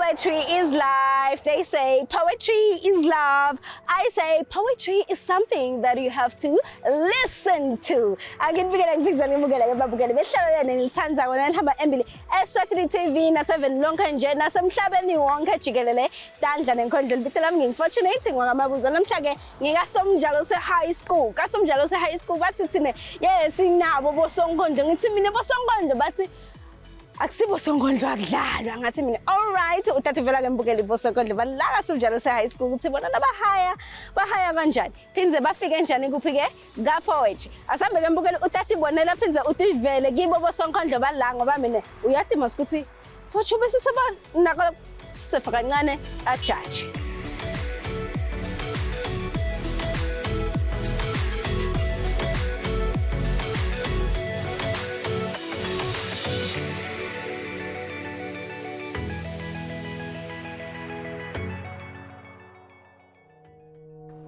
Poetry is life. They say poetry is love. I say poetry is something that you have to listen to. Akinibikele ngiphindzele ngibukele ke babukele behlelo leni nilithandza kona nihamba embili eSwatini TV naseven lonke nje nasemhlabeni wonke jikelele tandla nenkondlo libito lami ngingifortunate ngwakamabuzo namhla ke ngikasomnjalo se-high school kasomnjalo se-high school bathi thina yes sinabo bosonkondlo ngithi mina bosonkondlo bathi akusibo sonkondlo akudlalwa ngathi mina all right uthathe vela ke mbukeli bosonkondlo balaka somnjalo se-high school ukuthi bona nabahaya bahaya kanjani phindze bafike njani kuphi-ke ka-poetry asambe ke mbukeli utatibonela phindze utivele kibo bosonkondlo bala ngoba mina uyati mos ukuthi futhi bese seba nako sefa kancane ajaje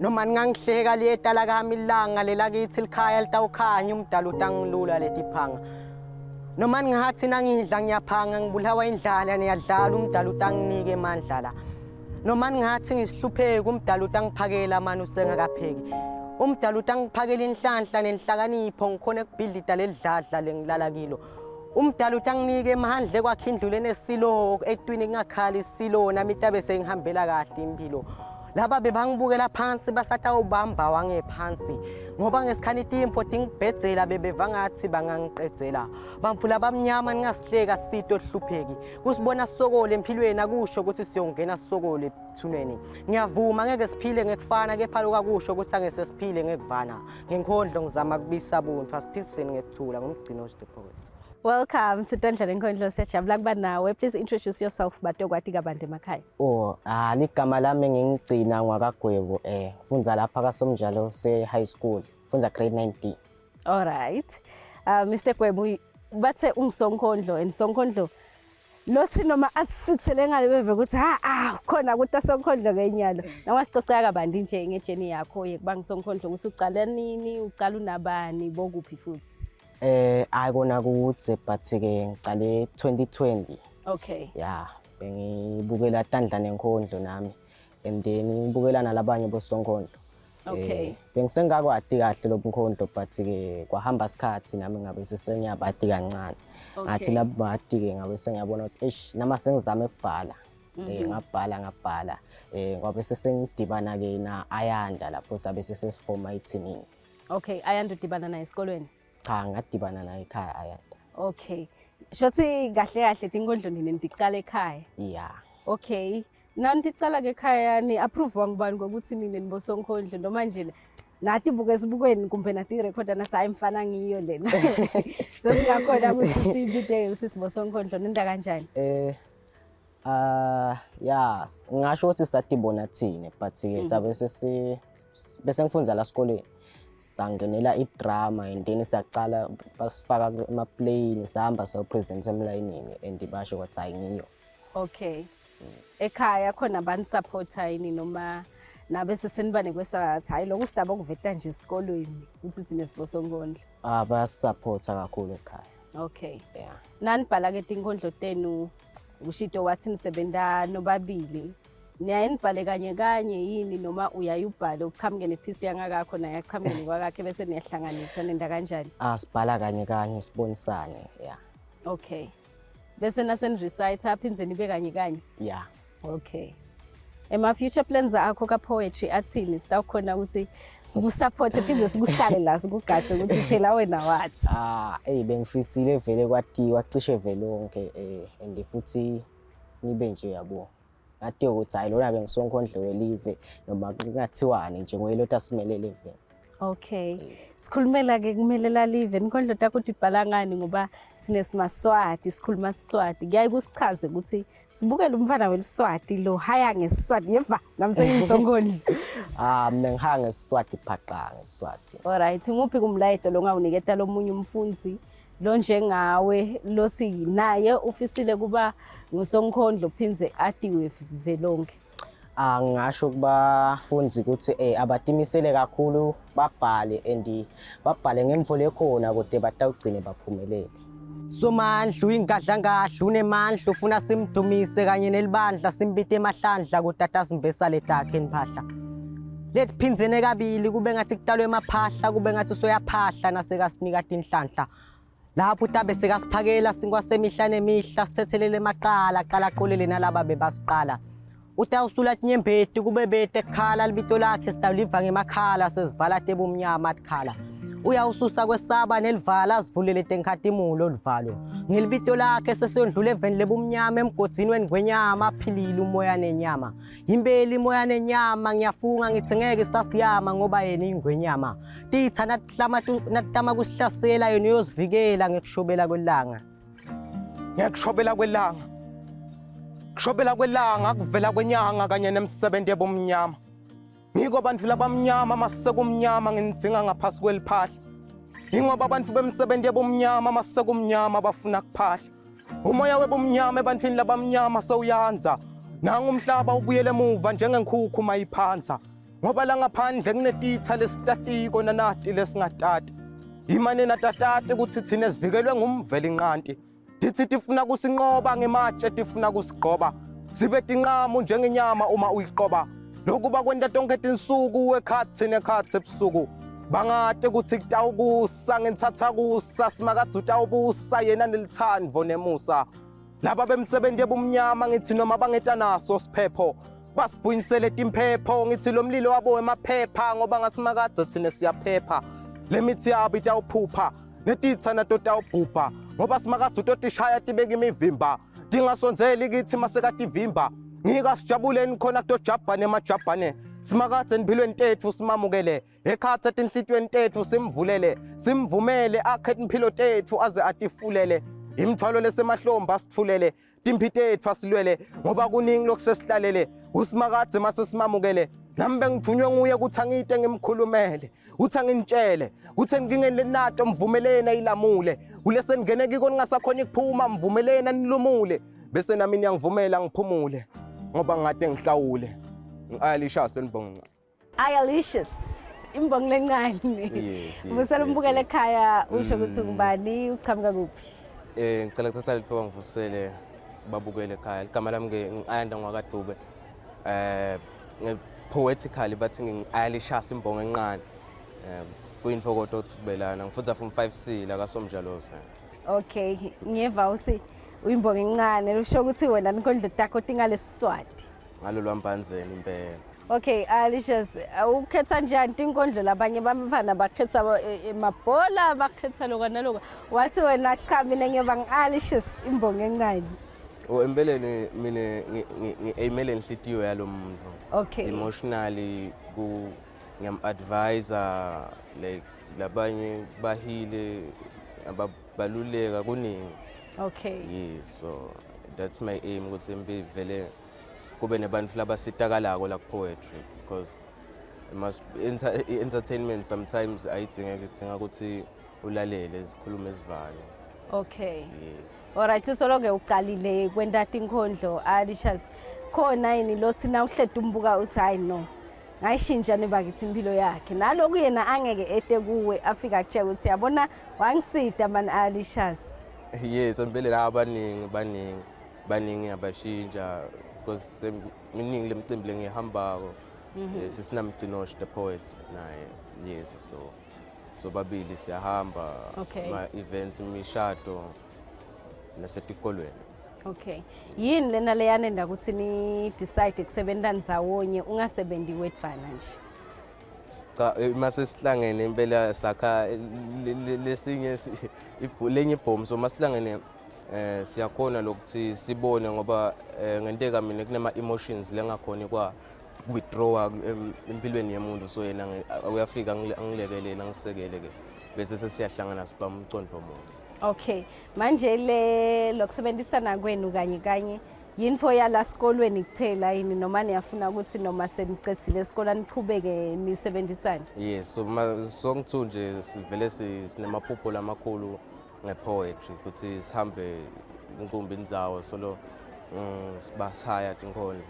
Noma ningangihleka liyetala kami ilanga lelakithi likhaya litawukhanya umdala utangilula letiphanga. Noma ningathi nangidla ngiyaphanga ngibulawa indlala niyadlala umdala utanginike emandla la. Noma ningathi ngisihlupheki umdala utangiphakela mani usengakapheki. Umdala utangiphakela inhlanhla nenhlakanipho ngikhona ekubhidlida lelidladla lengilala kilo. Umdala utanginike emhandle kwakhe indlu lenesilo etwini kungakhali isilo nami itabe sengihambela kahle impilo. Laba bebangibukela phansi basatawubamba wangephansi ngoba ngesikhani timfo tingibhedzela bebeva ngathi bangangiqedzela. Bamfula bamnyama ningasihleka sito hlupheki. Kusibona sisokole empilweni akusho ukuthi siyongena sisokole ethuneni. Ngiyavuma ngeke siphile ngekufana kepha lokho akusho ukuthi angese siphile ngekuvana. Ngenkhondlo ngizama kubisa buntu asiphiliseni ngekuthula ngumgcino the poet. Welcome to Tandla Nenkondlo siyajabula kuba nawe. Please introduce yourself batokwati kabantu emakhaya. Oh, ah ligama lami ngingigcina ngwakagwebo eh ngifundza lapha kaSomnjalo se high school. Fundza grade 9D. All right. Mr Gwebu bathe ungisonkondlo and sonkondlo lothi noma asithele ngale beve ukuthi ha ah khona ukuthi asonkondlo kenyalo. Noma sicoceka kabanti nje ngejeni yakho yekuba ngisonkhondlo ukuthi ucala nini, ucala unabani, bokuphi futhi. Eh ayi kona kude but ke ngicale 2020. Okay. Yeah, bengibukela Tandla Nenkondlo nami and then ngibukela nalabanye bosonkondlo. Okay. Eh, bengisengakwati kahle lobunkhondlo but ke kwahamba isikhathi nami ngabe sesengiyabati kancane. Ngathi Okay. nabati ke ngabe sengiyabona ukuthi eish nama sengizame ukubhala. Eh ngabhala ngabhala eh kwabe sesengidibana ke na Ayanda lapho sabe sesifoma ithimini. Okay, Ayanda udibana naye esikolweni. Cha ngadibana naye ekhaya Ayanda. Okay. Shothi kahle kahle tinkondlo nina niticala ekhaya. Yeah. Okay. Nani ticala ke ekhaya ni approve ngubani ngokuthi nina nibosonkondlo noma nje nathi buke esibukweni kumbe nathi recorda nathi hayi mfana ngiyo lena. Sesingakhona ukuthi sibide ukuthi sibosonkondlo nenda kanjani? Eh ah yes, ngisho ukuthi sadibona thina but ke sabe sesi bese ngifundza la esikoleni. Sangenela idrama and then sacala basifaka ema plane sahamba sayo present emlayinini and basho ukuthi hayi ngiyo. Okay. Ekhaya khona bani supporta yini noma nabe seseniba nekwesathi hayi lokhu sidaba okuveta nje esikolweni ukuthi thina sibosonkondlo. Ah bayasupporta kakhulu ekhaya. Okay. Yeah. Nanibhala ke tinkondlo tenu ushito wathi nisebenta nobabili. Niyaye nibhale kanye kanye yini noma uyaye ubhale uchamuke nephisi yangakakho naye achamuke nekwakakhe bese niyahlanganisa nenda kanjani? Ah sibhala kanye kanye sibonisane. Yeah. Okay. Bese naseni recite phindze nibe kanye kanye. Yeah. Okay. Ema future plans akho ka poetry athini sitawukhona ukuthi sikusupport phindze sikuhlale la sikugadze ukuthi phela wena wathi. Ah, ey bengifisile vele kwatiwa cishe vele wonke eh and futhi ngibe nje yabo. Ngatiwa ukuthi hayi lona ke ngisonkhondlo welive noma kungathiwani nje ngoyilota asimelele vele. Okay. Yes. Sikhulumela ke kumelela live inkondlo takho utibhala ngani ngoba sine simaswati sikhuluma siswati kuyaye kusichaze ukuthi sibukele umfana weliswati lo haya ngesiswati yeva nami sengisonkondlo. Ah mina ngihanga ngesiswati phaqa ngesiswati. Alright, nguphi kumlayeto lo ngawuniketa lomunye umfundzi lo njengawe lothi naye ufisile kuba ngusonkhondlo phindze atiwe velonke. Ah ngingasho kubafundi ukuthi eh abatimisele kakhulu babhale and babhale ngemvo lekhona kodwa batawugcine baphumelele. Somandla uyingadlangadla unemandla ufuna simdumise kanye nelibandla simbite emahlandla kutata simbesa letakhe niphahla. Letiphindzene kabili kube ngathi kutalwe emaphahla kube ngathi usoyaphahla nasekasinika tinhlanhla. Lapho utabe sekasiphakela sinkwa semihla nemihla sithethelele emaqala qala qolele nalaba bebasiqala. Utawusula tinyembeti kube bete kukhala libito lakhe sitawuliva ngemakhala sesivala tebumnyama tikhala. Uyawususa kwesaba nelivala asivulele tenkhatimulo livalo. Ngelibito lakhe sesiyondlula eveni lebumnyama emgodzini wengwenyama aphilile umoya nenyama. Impela imoya nenyama ngiyafunga ngithi ngeke sasiyama ngoba yena ingwenyama. Titha natihlama natama kusihlasela yena uyosivikela ngekushobela kwelanga. Ngekushobela kwelanga. Kushobela kwelanga kuvela kwenyanga kanye nemisebenzi yebumnyama. Ngiko bantfu labamnyama masekumnyama nginidzinga ngaphasi kweliphahla. Ingoba abantu bemisebenzi yebumnyama masekumnyama bafuna kuphahla. Umoya webumnyama ebantwini labamnyama sewuyanza. Nangu umhlaba ubuyele emuva njengenkhukhu mayiphanza. Ngoba la ngaphandle kunetitha lesitatiko nanati lesingatati. Imane natatati ukuthi thina sivikelwe ngumvelinqanti. Tithi tifuna kusinqoba ngematshe tifuna kusigqoba. Sibe tinqamu njengenyama uma uyiqoba. Lokhu bakwenta tonke tinsuku ekhatsi nekhatsi ebusuku. Bangate kutsi kutawukusa ngitsatsa kusa simakadze utawubusa yena nelithandvo nemusa. Laba bemsebenzi yebumnyama ngithi noma bangeta naso siphepho basibhunyisele timphepho ngithi lo mlilo wabo wemaphepha ngoba ngasimakadze thina siyaphepha. Le mithi yabo itawuphupha netitsa nato tawubhubha ngoba simakadze utotishaya tibeke imivimba tingasondzeli kithi masekativimba ngika sijabuleni khona kutojabha nemajabhane simakadze emphilweni tetfu simamukele ekhatsi etinhlitiyweni tetfu simvulele simvumele akhe timphilo tetfu aze atifulele imithwalo lesemahlombe asitfulele timphi tetfu asilwele ngoba kuningi lokusesihlalele usimakadze masesimamukele nami bengithunywe nguye ukuthi angite ngimkhulumele uthi anginitshele uthi enkingeni lenato mvumeleni ayilamule kulese ningene kiko ningasakhona ukuphuma mvumeleni anilumule bese nami niyangivumela ngiphumule ngoba ngingade ngihlawule ngi-alishas lonibonga Ayalicious imbongi lencane. Yes, yes, Vusela yes, umbukele yes. ekhaya usho ukuthi ngubani uqhamuka kuphi. Ngicela kuthatha lithuba ngivusele babukele ekhaya. Igama lami ke ngi-Ayanda ngwakaDube. Poetically bathi ngi-Ayalicious imbongi encane. Kuyintokoto ukuthi kubelana. Ngifunda from 5C la kaSomnjalose. Okay, ngiyeva ukuthi uyimbongi encane usho ukuthi wena inkondlo takho tingalesiswati. Ngalolu hambanzeni impela. Okay, Alicious, ukhetha njani tinkondlo labanye bamfana bakhetha emabhola bakhetha lokho naloko. Wathi wena cha mina ngiyoba ngi-Alicious imbongi encane. Oh empeleni mina ngi-aimele inhlitiyo yalo muntu. Okay. Emotionally ku ngiyam-advisa like labanye bahile ababaluleka kuningi. Okay. Yes, so that's my aim ukuthi vele kube nebantu labasitakalako la poetry because it must entertainment sometimes ayidingeki idinga ukuthi ulalele izikhulumo ezivalo. Okay. Yes. Alright, solo-ke uqalile kwenta tinkondlo Alicious. Khona yini lothi na uhleda umbuka uthi hayi no. Ngayishintsha nebakithi impilo yakhe. Naloku yena angeke ete kuwe afika akutshela ukuthi yabona wangisida man Alicious. Yes, empeleni abaningi baningi baningi abashintsha because miningi lemicimbi lengihambako. Sisinamcinosh the poet naye. Yes, so babili siyahamba Okay. ma events imishado nasetikolweni. Okay. Yini lena leyanenda ukuthi ni decide kusebenza ndzawonye ungasebenzi wedvana nje? Cha mase sihlangene impela sakha lesinye lenye ibhomu so masihlangene siyakhona lokuthi sibone ngoba ngenteka mina kunema emotions lengakhoni kwa withdraw empilweni yemuntu so yena uyafika angilekelele angisekele ke bese sesiyahlangana sibamba umcondvo munye. Okay. Manje le lokusebenzisana kwenu kanye kanye yinfo yala sikolweni kuphela yini noma niyafuna ukuthi noma senicedzile isikole nichubeke nisebenzisane? Yes, so songithu nje sivele sinemaphupho lamakhulu ngepoetry ukuthi sihambe inkumbi indzawo solo sibasaya tinkondlo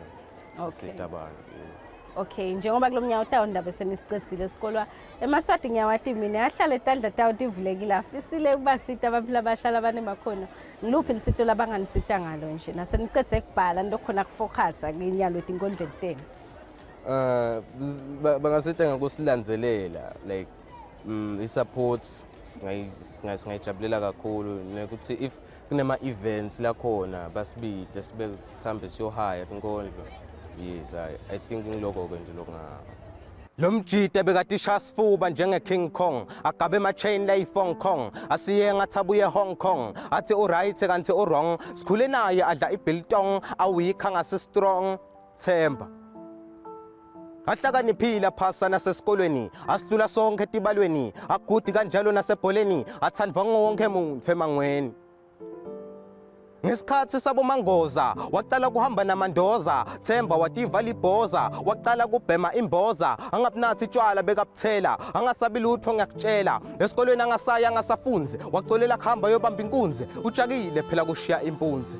Okay. sisita abantu. Yes. Okay, njengoba kulo mnyaka utawo ndabe senisicedzile esikolwa emaSwati ngiyawati mina ahlale etandla tawo tivulekile afisile ukubasita abantu labasha labanemakhono ngiluphi lisito labanganisita ngalo nje nasenicedze kubhala nilokhona kufokhasa kinyalo etinkondlweni tenu. Eh bangasita ngokusilandzelela like i-support singayijabulela kakhulu nekuthi if kunema-events lakhona basibide sibe sihambe siyohaya tinkondlo. Yes, I think ngiloko-ke nje lokunga. Lo mjita bekatishaya sifuba njenge-King Kong, agabe ema-chain layi-Fong Kong, asiye ngathi abuye Hong Kong, athi u-right kanti u-wrong, sikhule naye adla i-biltong, awikha angasi-strong, Themba. Ahlakaniphile aphasa nasesikolweni, asihlula sonke etibalweni, agudi kanjalo nasebholeni, athandwa nguwonke muntu emangweni. Ngesikhathi sabomangoza wacala kuhamba namandoza, Themba wativa libhoza, wacala kubhema imboza, angabunathi tshwala bekabuthela, angasabi lutho ngiyakutshela. Esikolweni angasayi angasafunzi, wacolela kuhamba yobamba inkunzi, utshakile phela kushiya impunzi.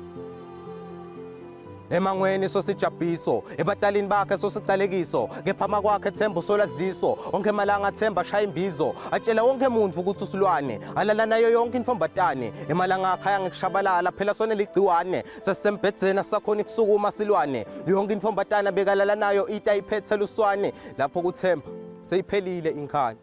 Emangweni sosijabhiso, ebatalini bakhe sosicalekiso, kepha makwakhe Themba usoladliso, onke malanga Themba ashaya imbizo, atshela wonke muntu ukuthi usilwane, alala nayo yonke intombatane, emalanga akhe ayangekushabalala phela sonele igciwane, sesisembhedzeni asisakhoni kusukuma silwane, yonke intombatana bekalala nayo ita iphethe luswane, lapho kuThemba seyiphelile inkhani.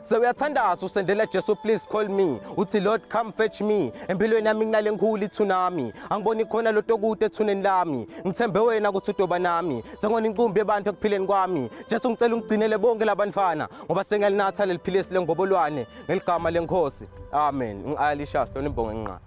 Sewuyathandaza usendela Jesu please call me uthi Lord come fetch me empilweni yami kunale nkhulu itsunami angiboni khona lotokude ethuneni lami ngithembe wena ukuthi udoba nami sengona inkumbi yebantu ekuphileni kwami Jesu ngicela ungigcinele bonke labantwana ngoba sengiyalinatha leli philisi lengobolwane ngeligama lenkosi amen ngi-Alisha hlona imbongo enqa.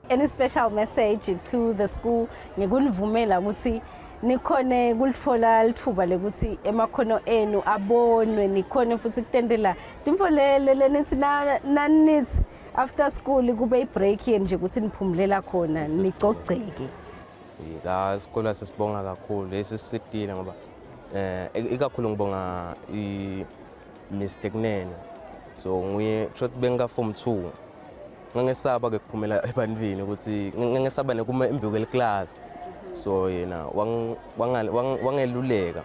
Any special message to the school ngekunivumela ukuthi nikhone kulitfola litfuba lekuthi emakhono enu abonwe nikhone futhi kutendela timfo lenithi nanithi after school kube i-break yenu nje ukuthi niphumulela khona nigcogceke. La isikole sisibonga kakhulu lesi sisitile ngoba eh ikakhulu ngibonga i Mr Kunene so nguye short benga form 2 ngangesaba ke kuphumela ebantwini ukuthi ngangesaba nekuma embi kweliklasi so yena wangeluleka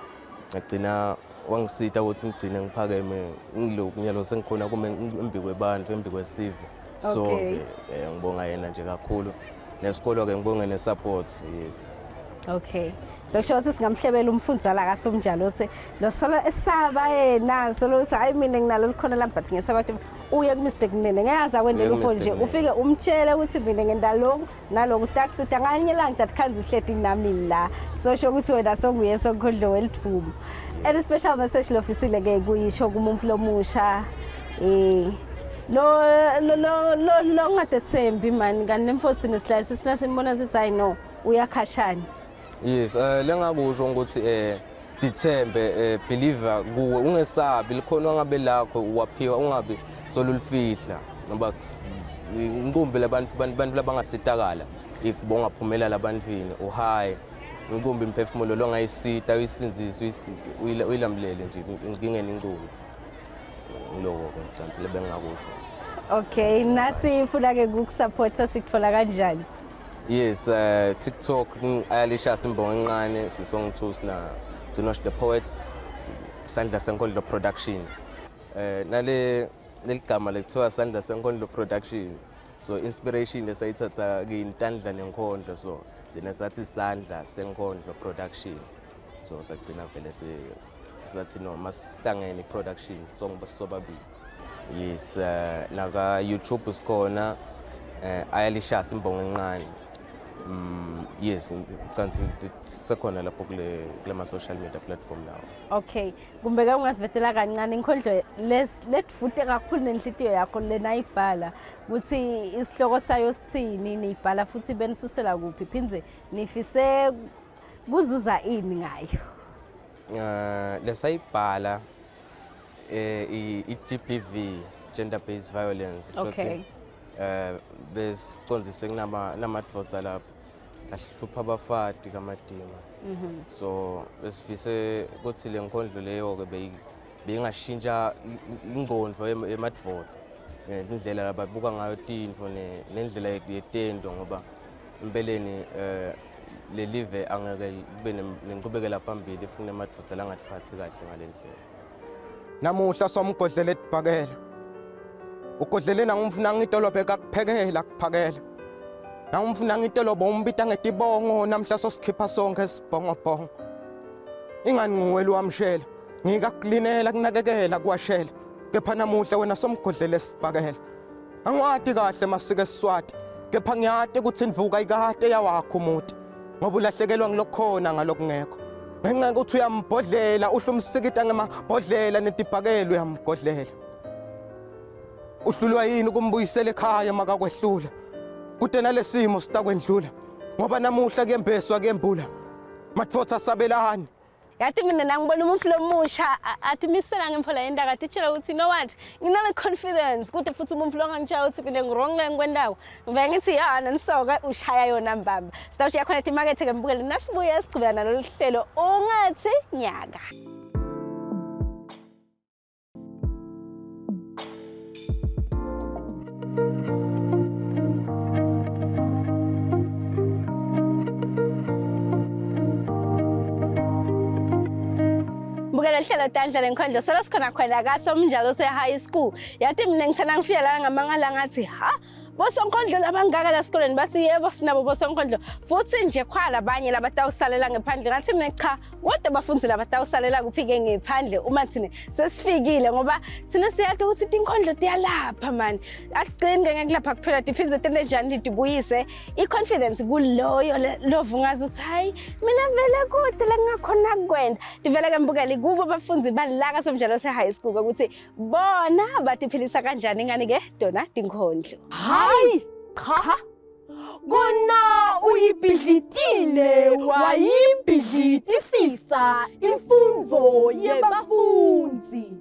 ngagcina wangisita ukuthi ngigcine ngiphakeme ngiloku nyalo sengikhona kume embi kwebantu embi kwesive so Okay. ke ngibonga yena nje kakhulu nesikolo ke ngibonge ne-support yes. Okay. Lokusho ukuthi singamhlebela umfundi wala kaSomnjalose lo solo esaba yena solo uthi hayi mina nginalo likhono lami but ngesaba ukuthi uye ku-Mr Kunene ngeke aze akwendele Uye ku-Mr. ufoni nje Kunene. ufike umtshele ukuthi mina ngenda lokhu naloku taxi ngalinye ilanga that khanzi uhleti nami la so sho ukuthi wena songuye sonkondlo welithumo. Any special message lofisile ke kuyisho kumuntu lomusha eh lo lo lo lo lo ngadetsembi man kanti nemfotsi nesilayisi sina sinibona sithi hayi no uyakhashana. Yes, lengakusho ukuthi dithembe believer kuwe ungesabi likhona wangabe lakho waphiwa ungabi solulifihla ngoba inqumbi labantu bantu labangasitakala if bongaphumela labantwini uhayi inqumbi imphefumulo longayisita uyisindzise uyilamulele nje inkingeni inqumbi ngiloko ke ngicantsi lebengakusho. Okay, nasi funa ke kukusupporta sikuthola kanjani? Yes, TikTok Alisha Simbongo Encane sisong 2 sina Dunosh the Poet Sandla Senkondlo Production. Nale leligama lekuthiwa Sandla Senkondlo Production. So inspiration lesayithatha kuyintandla nenkondlo so thina sathi Sandla Senkondlo Production. So sagcina vele sathi no masihlangene production song sobabili. Yes, naka YouTube sikhona Ayalisha Simbongo Encane. Yes, ngicabanga sekhona lapho kule ma social media platform lawo. Okay, kumbe ke ungasivetela kancane inkondlo ledvute kakhulu nenhlitiyo yakho lena ibhala ukuthi isihloko sayo sithini niyibhala futhi benisusela kuphi phindze nifise kuzuza ini ngayo? Lesayibhala i-GBV, gender based violence. Kusho ukuthi, Okay. Besicondzise kunama namadvodza lapha ahlupha abafati kamadima. So besifise ukuthi le nkondlo leyo ke beyingashintsha ingqondo yemadvodza indlela lababuka ngayo tintfo nendlela yetento ngoba empeleni lelive angeke kube nenqubekela phambili if kunemadvodza langatiphathi kahle ngale ndlela. Namuhla somgodlele etibhakela. Ugodlele nangumfuna ngitolobhe kakuphekela kuphakela. Nangumfuna ngitolobo umbita ngetibongo namhla sosikhipha sonke sibhongobhongo. Ingani nguwe lwamshela ngikakuklinela kunakekela kuwashela kepha namuhla wena somgodlele esibhakela. Angiwati kahle masiko esiSwati kepha ngiyati ukuthi indvuka ikade yawakho umuti ngoba ulahlekelwa ngilokukhona ngalokungekho ngenxa yokuthi uyambhodlela uhle umsikita ngemabhodlela netibhakela uyamgodlela uhlulwa yini ukumbuyisela ekhaya makakwehlula kude nalesimo sitakwendlula ngoba namuhla kuyembeswa kuyembula madvodza sabelani Yathi mina nangibona umuntu lomusha athi misela ngemphola yendaka atitshela ukuthi you know what nginale confidence kude futhi umuntu longangitshela ukuthi mina ngi-wrong la engikwendawo ngivele ngithi ya nansoka ushaya yona mbamba sitawushiya khona timakethe ke mbukele nasibuye sichubeka nalolu hlelo ungathi nyaka. Bukela hlelo tandla lenkhondlo solo sikhona khona kasomnjalo se-high school yathi mina ngithanda ngifika la ngamangala ngathi ha bosonkondlo labangaka la sikoleni bathi yebo sinabo bosonkondlo futhi nje khwala abanye labatawusalela ngephandle ngathi mina cha kodwa bafundi labatawusalela kuphi-ke ngephandle uma thina sesifikile ngoba thina siyati ukuthi tinkondlo tiyalapha mani akugcini ke ngekulapha kuphela tiphindze tente njani tibuyise i-confidence kuloyo lovungazi ukuthi hhayi mina vele kude lengingakhona kukwenda tivele ke mbukeli kubo abafundi balaka somnjalo se-high school ukuthi bona batiphilisa kanjani ingane ke tona tinkhondlo hayi cha kona uyibhidlitile wayibhidlitisisa imfundvo yebafundzi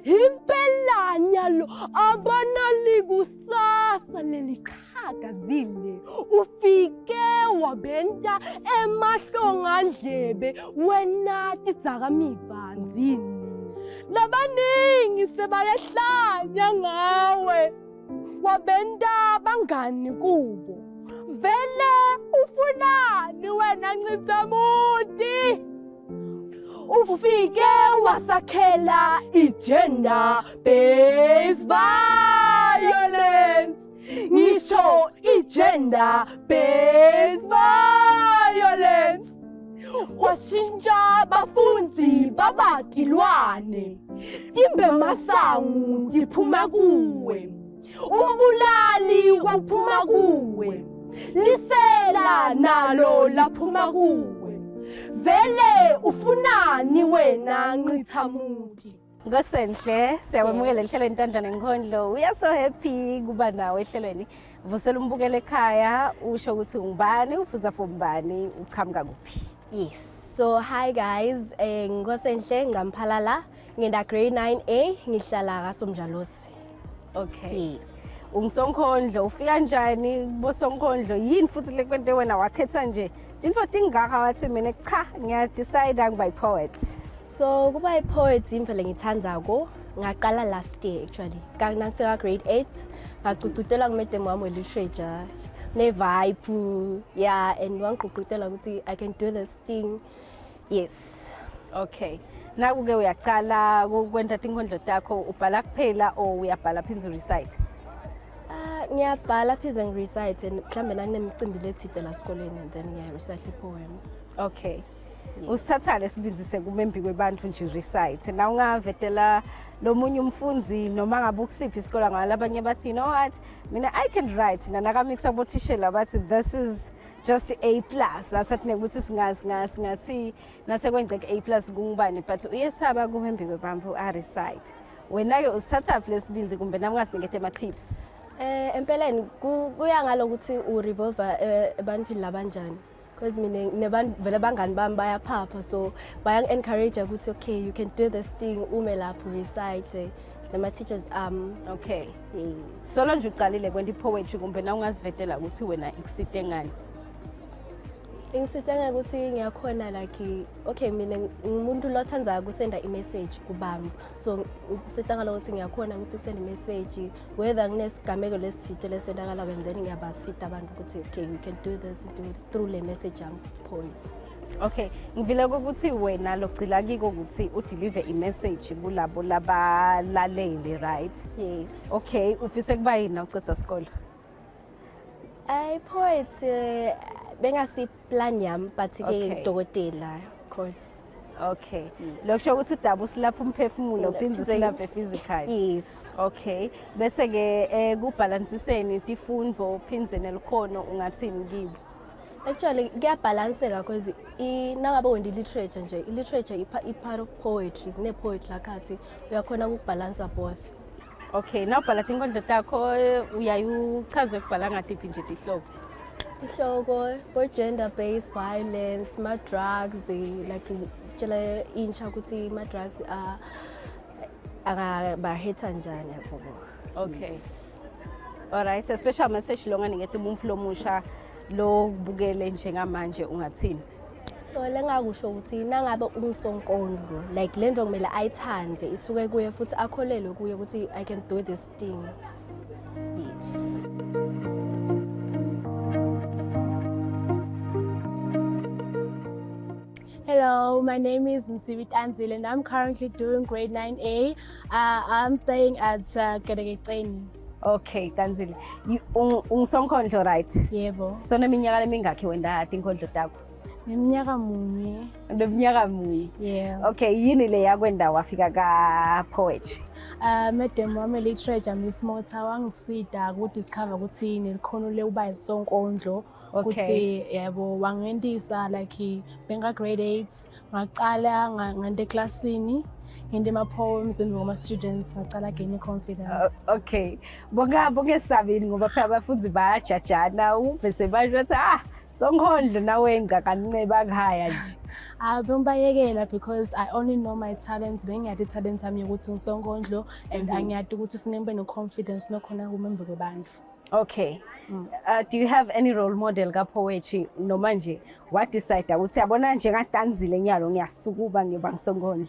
impela nyalo abanalikusasa leliqhakazile ufike wabenta emahlongandlebe wena tidzakamiva ndzini labaningi sebayehlanya ngawe wabenta bangani kubo vele ufunani wena ncitsamuti ufike wasakhela i-gender based violence ngisho i-gender based violence washintsha bafundzi babatilwane timbe masangu tiphuma kuwe umbulali waphuma kuwe lisela nalo laphuma kuwe vele ufunani wena ncithamuti Nkosenhle, siyakwemukela ehlelweni Ntandla Nenkhondlo. We are so happy kuba nawe ehlelweni. Vusela umbukele ekhaya, usho ukuthi ungubani, ufunza for mbani, uchamuka kuphi. Yes. So hi guys, eh Nkosenhle Ngamphalala, ngenda grade 9A, ngihlala kaSomjalosi. Okay. Yes. Ungisonkhondlo, ufika njani kubosonkondlo? Yini futhi lekwente wena wakhetha nje? Tintfo tingaka wathi mina cha, ngiya decide ngiba poet. So kuba i-poet imvele ngithandzako ngaqala last year actually. Ngangifika grade 8 ngagcugcutela ngumedem wami we-literature ne-vibe yeah and wangigqugqutela ukuthi I can do this thing. Yes. Okay. Naku-ke uyacala kwenta tinkondlo takho ubhala kuphela or uyabhala phindze recite? Ah, ngiyabhala phindze ngi-recite and mhlambe nakunemicimbi lethide la sikoleni and then ngiya-recite i-poem. Okay. Usithatha lesibindzi sekumembi kwebantfu nje recite. Na ungavetela lomunye umfundzi noma ngabe ukusiphi isikole ngalabanye bathi you know what mina I can write nanakamixa kubothishela bathi this is just A plus asathi nekuthi singazi ngathi nasekwenzeka A plus kungubani but uyesaba kuhembi kwebantfu a recite. Wena ke usithatha lesibindzi kumbe nami ungasiniketa ama tips. Eh empeleni kuya ngalokuthi u revolver ebantwini labanjani. Because mina nebantu vele bangani bami bayaphapha so bayangi-encourage ukuthi okay you can do this thing ume lapho recite nama teachers um Okay. Solo nje ucalile kwenta i-poetry kumbe na ungazivetela ukuthi wena ikusite ngani. Ingisita ngekuthi ngiyakhona like okay mina ngimuntu lothandayo ukusenda i-message kubantu so ngisita ngalokuthi ngiyakhona ukuthi kusenda i-message whether kunesigameko lesithile lesendakalako and then ngiyabasita abantu ukuthi okay we can do this do through le message yami poet. Okay, ngivile ukuthi wena logcila kiko ukuthi udeliver i-message kulabo labalalele right? Yes. Okay, ufise kuba yini nawuceda isikole? I poet eh, bengasi plan yami but ke Okay. dokotela of course. Okay. Lokusho ukuthi udaba usilapha umphefumulo uphinde usilaphe physical. Yes. Okay. Bese ke eh, kubhalansiseni tifundvo uphindze nelikhono ungathini kibo? Actually kuyabhalanseka because nangabe wenda i-literature nje i-literature i-part of poetry kune-poetry lakhathi uyakhona ukubhalansa both. Okay, nawubhala tinkondlo takho eh, uyaye uchaze ukubhala ngatiphi nje tihlobo? Ihloko bo-gender based violence, ma-drugs, like tshela intsha ukuthi ma-drugs angabahitha njani yabo. Okay. All right, a special message lo nganiketa umuntu lomusha lo bukele njengamanje ungathini? So lengakusho ukuthi nangabe ungisonkondlo like le nto kumele ayithanze isuke kuye futhi akholelwe kuye ukuthi I can do this thing. Yes. Hello, my name is Msibi Tanzil and I'm currently doing grade 9A. I'm staying at Kerekeceni. Okay, Tanzile. Ungisonkondlo right? Yebo. So neminyaka lemingakhi wenda tinkondlo takho? Neminyaka munye. Neminyaka munye. Yeah. Okay, yini le yakwenda wafika ka poetry? Madam wami literature Miss Motha wangisida ku discover ukuthi nelikhono lekuba isonkondlo ukuthi yebo wangendisa like benga grade 8 ngaqala ngande eklasini ngente ama poems emva kwama students ngaqala gain confidence. Okay. Bonga bongesabini ngoba phela abafundi bayajajana uve sebasho bathi ah sonkondlo nawe ngcakanceba kuhaya nje. Ah bengibayekela because I only know my talents bengiyati talent yami yokuthi ngisonkondlo and angiyati ukuthi kufuneka ngibe no-confidence nokhona kumembe kwebantu. Okay. Do you have any role model ka poetry noma nje wa decide ukuthi yabona nje ngatanzile nyalo ngiyasukuba ngiba ngisonkondlo.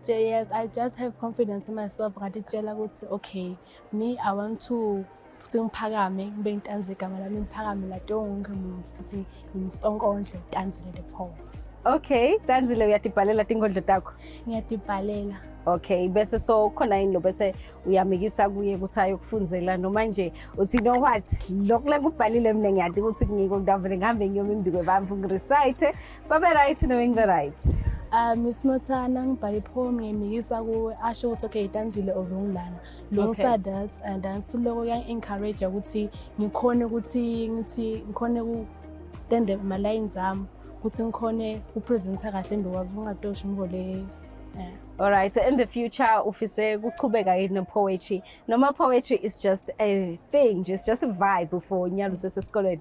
Yes, I just have confidence in myself ngatitshela ukuthi okay me I want to futhi ngiphakame ngibe ngitanze igama lami ngiphakame la wonke umuntu futhi ngisonkondlo Tanzile the poet. Okay, Tanzile uyatibhalela tinkondlo takho. Ngiyatibhalela. Okay, bese so khona yini lo bese uyamikisa kuye ukuthi ayokufundzela noma nje uthi you know what lokhu lengubhalile mina ngiyati ukuthi ngiko ngidavele ngihambe ngiyoma imbiko bami ngirecite babe right noma ngibe right. Miss Mothana ngibhala ipoem ngiyimikisa kuwe asho ukuthi okay Tanzile wrong lana. Lungisa that and then futhi lokho kuyangi-encourage ukuthi ngikhone ukuthi ngithi ngikhone ukutende ama-lines ami ukuthi ngikhone upresenta kahle embi kwabo ngingatosho ngivole yeah. All right, so in the future ufise kuchubeka yini ne-poetry noma poetry is just a thing, just a vibe for nyalo sesesikolweni.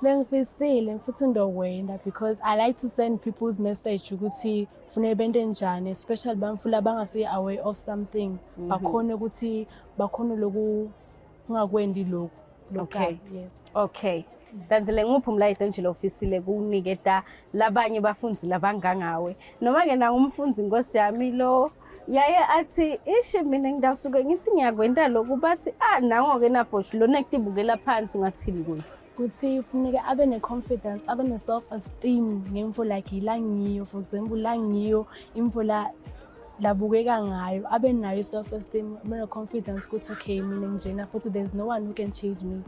Bengifisile futhi ndokwenda because I like to send people's message ukuthi kufuneka bente njani especially bamfula bangasi aware of something bakhone ukuthi bakhone loku ungakwendi lokhu Okay. Yes. Okay. Tanzile nguphi umlayeto nje lofisile kuniketa labanye bafundzi labangangawe noma ke nangumfundzi inkosi yami lo yaye athi ishi mina ngidasuke ngithi ngiyakwenta lokhu bathi ah nango-ke nafoshi lona kutibukela phansi ungathini kuye. Ukuthi funeka abe ne-confidence abe ne-self esteem ngemvo like la ngiyo for example la ngiyo imvo la labukeka ngayo abe nayo i-self esteem abe ne-confidence ukuthi okay mina njena futhi there's no one who can change me.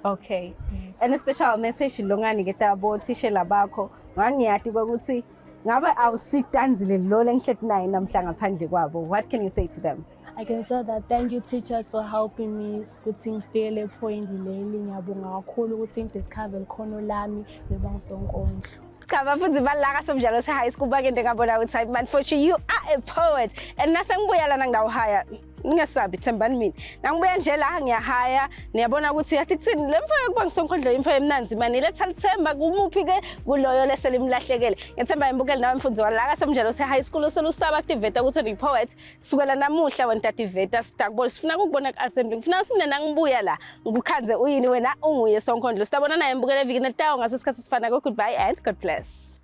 Okay. Yes. And a special message longaniketa bothishela bakho ngangiyati ukuthi ngabe awusitanzile lo lengihleti naye namhla ngaphandle kwabo. What can you say to them? I can say that thank you teachers for helping me ukuthi ngifike le point leli ngiyabonga kakhulu ukuthi ngidiscover ikhono lami loba ngisonkondlo. Cha bafundi balaka somdlalo se high school bakende ngabona ukuthi hayi man for you are a poet and nase ngibuya lana ngidawuhaya. Ningesabi, thembani mina. Nangibuya nje la ngiyahaya, niyabona ukuthi yathi kuthini le mfo yokuba ngisonkondlo imfo emnanzi mani iletha lithemba kumuphi ke kuloyo leselimlahlekele. Ngethemba imbukeli nawe mfundzi wala kasemnjalo se high school oselusaba kutiveta ukuthi uyi-poet. Sukela namuhla wena tativeta sitakubona sifuna ukukubona ku-assembly. Ngifuna simne nangibuya la ngikukhanze uyini wena unguye sonkondlo. Sitabona naye mbukele evikini elitayo ngaso isikhathi esifanako. Goodbye and God bless.